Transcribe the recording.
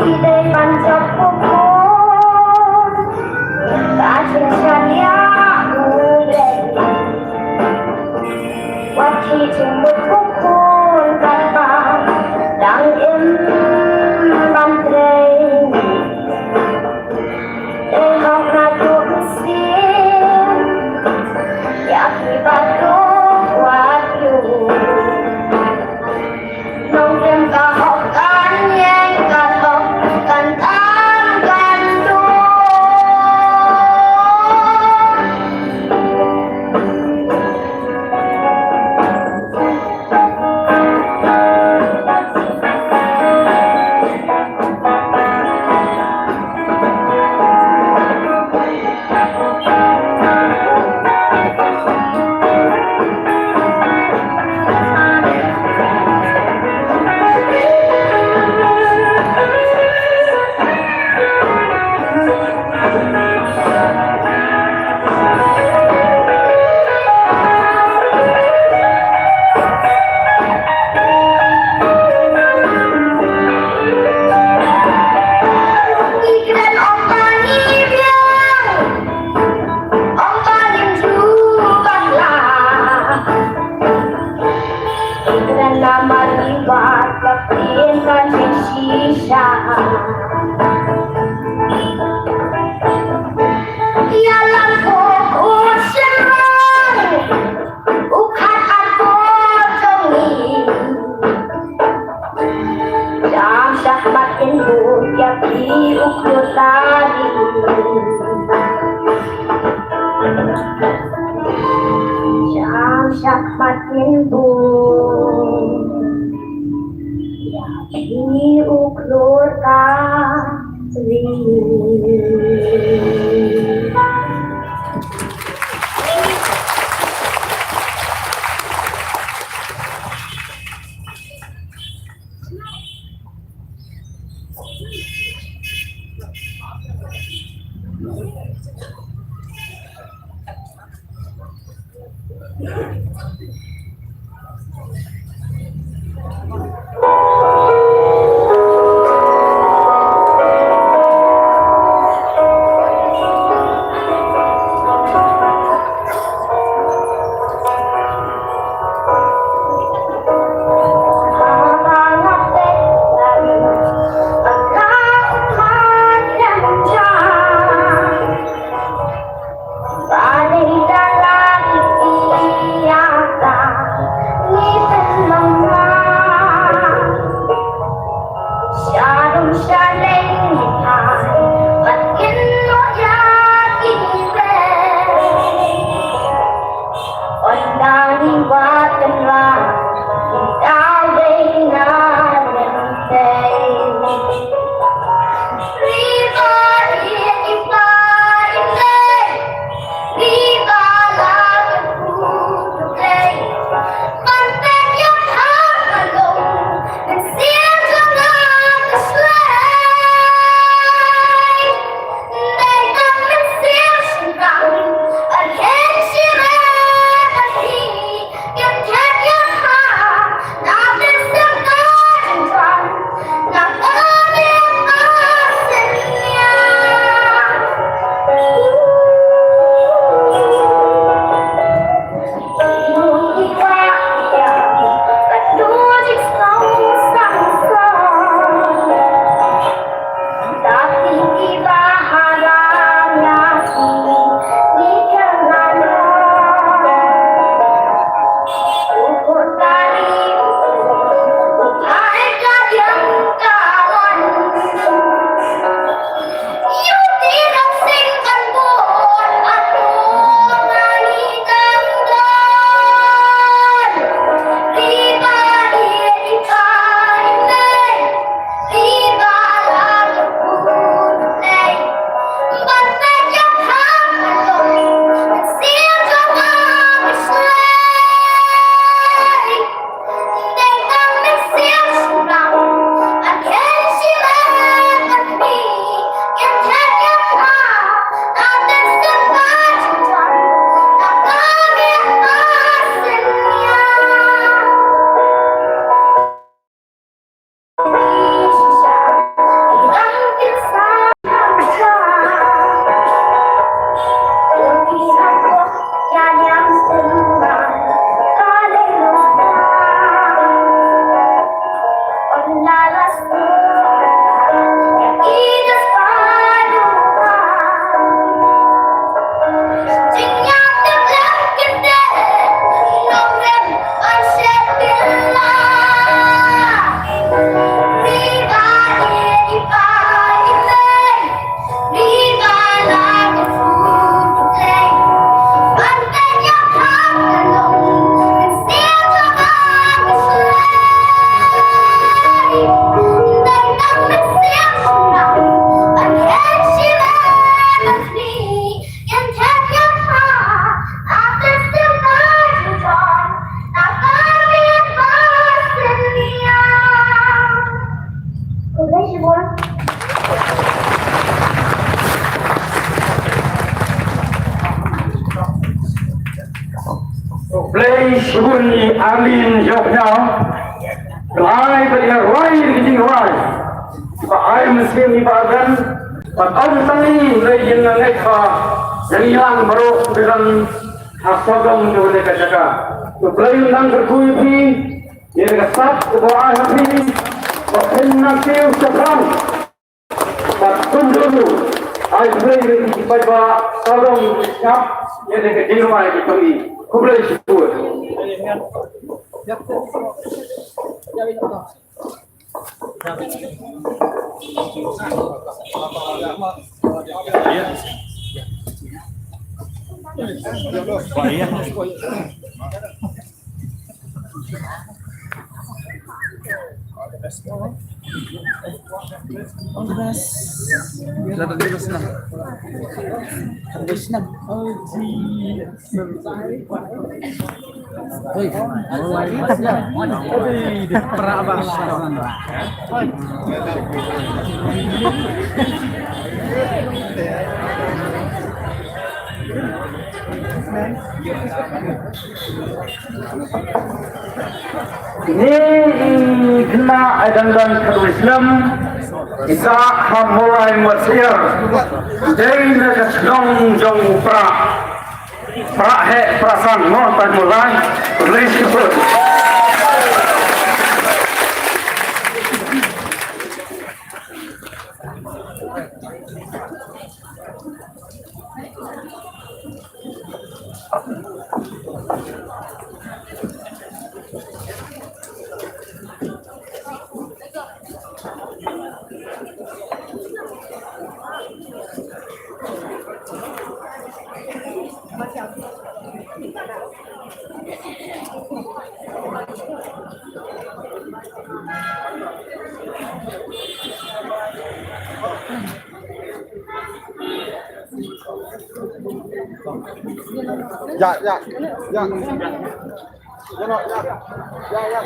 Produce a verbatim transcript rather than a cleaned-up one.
Dei ban jop u khun ka jingshaniah u lei. Wat hi jingmut u khun katba dang im ban trei. Te hok na juk sien ïa ki ba duk wat ïu. Nongrim ka hok kan ïeng, ka hok kan tam kan duk. Jam shah mat in bun ïa phi u khun tari. Jam shah mat in bun ïa phi u khun tari. Shibun i Arlene Joknyaw. Ai ba ïa rwai ki jingrwai. Ba ai mynsiem i ba dan. Ba ong tang i lei jingngeit ba. Jong i lang baroh bilang ha sawdong jong ka jaka. To Blei un nang kyrkhu ïa phi. Ïa ka sap uba ai ha phi. Ba phin nang kiew shaphrang. Bad kumjuh ruh, ai Blei ïa ki paidbah sawdong sngap ïa ka jingrwai ka jong i. Khublei shibun. All the best. All the best. Oi, mulai. Oi, dia perak, Bang. Kine i khynnah ai dang don khatwei snem, i sah ha Mawlai Mawsiar, dei na ka shnong jong u Prah. Prah heh Prah san mo, tang Mawlai. Please support. Ja, ja, ja. Ja, ja, ja, ja.